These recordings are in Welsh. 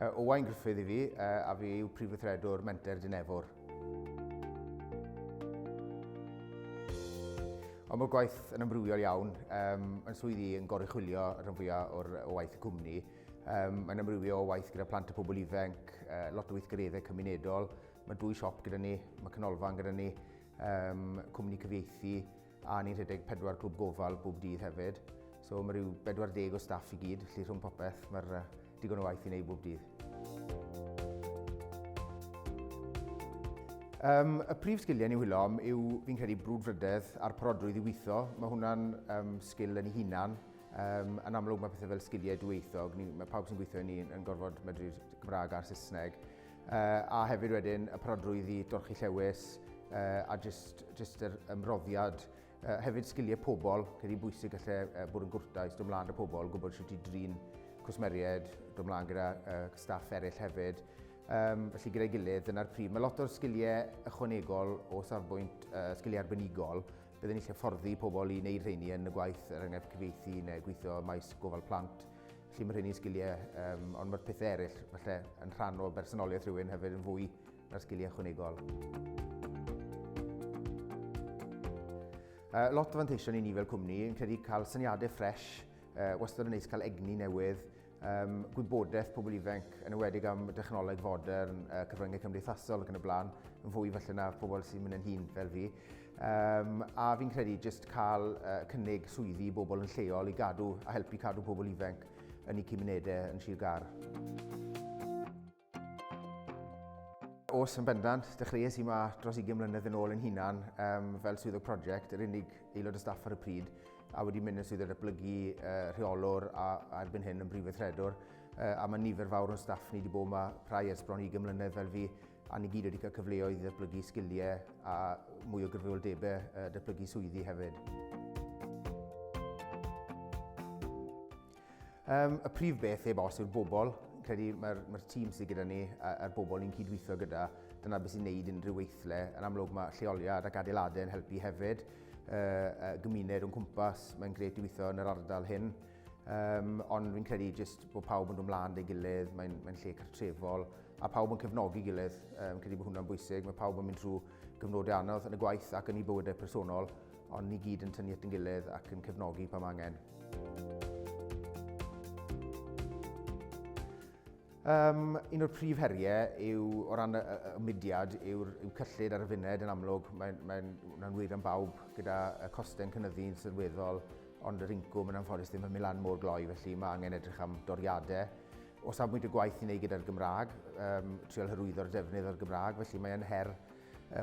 Owain Gruffydd i fi, a fi yw Prif Weithredwr Menter Dinefwr. Ond mae'r gwaith yn amrywiol iawn. Um, yn swydd i yn goruchwylio y rhan fwyaf o'r, o waith y cwmni. Um, mae'n amrywio o waith gyda plant a pobl ifanc, uh, lot o weithgareddau cymunedol. Mae dwy siop gyda ni, mae canolfan gyda ni, um, cwmni cyfieithu, a ni'n rhedeg pedwar clwb gofal bob dydd hefyd. So mae rhyw 40 o staff i gyd, felly rhwng popeth, mae'r uh, digon o waith i wneud bob dydd. Um, y prif sgiliau ni'n hwylo am yw, fi'n credu, brwdfrydedd a'r parodrwydd i weithio. Mae hwnna'n um, sgil yn ei hunan. Um, yn amlwg mae pethau fel sgiliau dwyieithog, ni, mae pawb sy'n gweithio i ni yn gorfod medru'r Gymraeg a'r Saesneg. Uh, a hefyd wedyn y parodrwydd i dorchi llewis uh, a just, just yr ymroddiad. Uh, hefyd sgiliau pobl, credu bwysig gallu uh, bod yn gwrtais, dod mlaen â pobl, gwybod sut i drin cwsmeriaid, dod mlaen gyda uh, staff eraill hefyd. Um, felly gyda'i gilydd, dyna'r prif. Mae lot o'r sgiliau ychwanegol o safbwynt uh, sgiliau arbenigol, byddwn ni eisiau fforddi pobl i wneud rheini yn y gwaith, er enghraifft cyfieithu neu gweithio maes gofal plant. Felly mae rheini'n sgiliau, um, ond mae'r pethau eraill falle yn rhan o bersonoliaeth rhywun hefyd yn fwy na'r sgiliau ychwanegol. Uh, lot o fanteision i ni fel cwmni, yn credu cael syniadau ffres, uh, wastad yn neis cael egni newydd, um, gwybodaeth pobl ifanc, yn enwedig am dechnoleg fodern, uh, cyfryngau cymdeithasol ac yn y blaen, yn fwy falle na pobl sy'n mynd yn hŷn fel fi. Um, a fi'n credu jyst cael uh, cynnig swyddi i bobl yn lleol i gadw a helpu cadw pobl ifanc yn eu cymunedau yn Sir Gâr. Os yn bendant, dechreuais i ma dros 20 mlynedd yn ôl yn hunan um, fel swyddog prosiect, yr unig aelod o staff ar y pryd, a wedi mynd yn swyddog datblygu, uh, rheolwr a, a erbyn hyn yn brif weithredwr. Uh, a mae nifer fawr o'n staff ni wedi bod yma rhai ers bron 20 mlynedd fel fi, a ni gyd wedi cael cyfleoedd i ddatblygu sgiliau a mwy o gyfrifoldebau uh, datblygu swyddi hefyd. Um, y prif beth heb os yw'r bobl. Credu mae'r mae tîm sydd gyda ni a'r bobl ni'n cydweithio gyda, dyna beth sy'n neud unrhyw weithle. Yn amlwg mae lleoliad ac adeiladau yn helpu hefyd. Uh, gymuned o'n cwmpas, mae'n gret i weithio yn yr ardal hyn. Um, ond fi'n credu jyst bod pawb yn dod mlaen dy gilydd, mae'n mae lle cartrefol, a pawb yn cefnogi gilydd. Um, credu bod hwnna'n bwysig. Mae pawb yn mynd trwy gyfnodau anodd yn y gwaith ac yn ei bywydau personol, ond ni gyd yn tynnu at yn gilydd ac yn cefnogi pan mae angen. Um, un o'r prif heriau yw, o ran y, y, y mudiad, yw'r yw cyllid ar y funud yn amlwg. Mae'n mae hwnna'n wir am bawb gyda y costau'n cynyddu'n sylweddol, ond yr incwm yn anffodus ddim yn mynd lan mor gloi, felly mae angen edrych am doriadau. O safbwynt y gwaith i wneud gyda'r Gymraeg, um, trial hyrwyddo'r defnydd o'r Gymraeg, felly mae'n her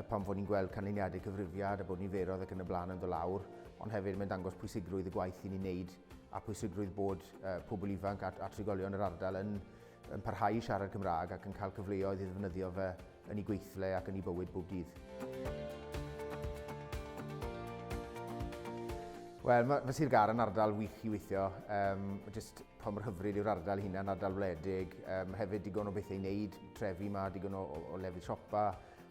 pan fod ni'n gweld canlyniadau cyfrifiad a bod niferoedd ac yn y blaen yn dod lawr, ond hefyd mae'n dangos pwysigrwydd y gwaith i ni'n neud a pwysigrwydd bod uh, pobl ifanc a, a trigolion yr ardal yn, yn parhau i siarad Cymraeg ac yn cael cyfleoedd i ddefnyddio fe yn ei gweithle ac yn ei bywyd bob dydd. Wel, mae, mae Sir Gâr yn ardal wych i weithio. Um, just pa mor hyfryd yw'r ardal hunan, ardal wledig. Um, hefyd digon o bethau i wneud, trefi ma, digon o, o, o lefydd siopa.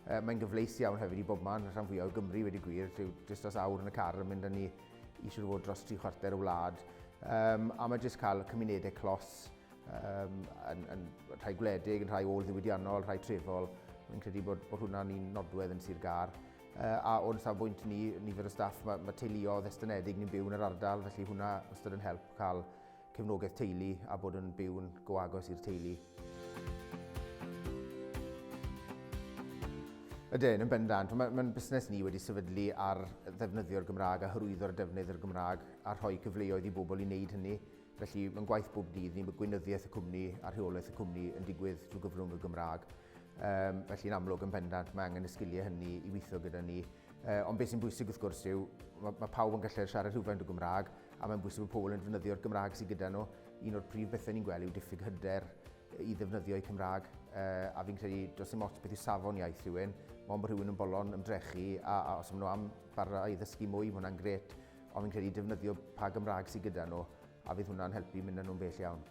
Uh, mae'n gyfleus iawn hefyd i bob man, rhan fwyaf o Gymru wedi gwir, rhyw jyst dros awr yn y car yn mynd â ni i siŵr o fod dros tri chwarter y wlad. Um, a mae jyst cael cymunedau clos, um, yn, yn rhai gwledig, yn rhai ôl-ddiwydiannol, rhai trefol. Mae'n credu bod, bod hwnna'n un nodwedd yn Sir Gâr. Uh, a o'n safbwynt ni, nifer o staff, mae, mae teuluodd estynedig ni'n byw yn yr ardal, felly hwnna wastad yn help cael cefnogaeth teulu a bod yn byw yn go agos i'r teulu. Ydyn, yn bendant. Mae'n mae busnes ni wedi sefydlu ar ddefnyddio'r Gymraeg a hyrwyddo'r defnydd o'r Gymraeg a rhoi cyfleoedd i bobl i wneud hynny. Felly, mae'n gwaith bob dydd ni, mae gweinyddiaeth y cwmni a rheolaeth y cwmni yn digwydd drwy gyfrwng y Gymraeg. Um, felly, yn amlwg yn bendant, mae angen y sgiliau hynny i weithio gyda ni. Uh, ond beth sy'n bwysig wrth gwrs yw, mae, mae pawb yn gallu siarad rhywfaint o Gymraeg, a mae'n bwysig bod pobl yn defnyddio'r Gymraeg sydd gyda nhw. Un o'r prif bethau ni'n gweld yw diffyg hyder i ddefnyddio eu Cymraeg, uh, a fi'n credu does dim ots beth yw safon iaith rhywun, ond bod rhywun yn bolon ymdrechu, a, a os maen nhw am barhau i ddysgu mwy, mae hwnna'n gret, Ond fi'n credu defnyddio pa Gymraeg sydd gyda nhw, a fydd hwnna'n helpu mynd â nhw'n bell iawn.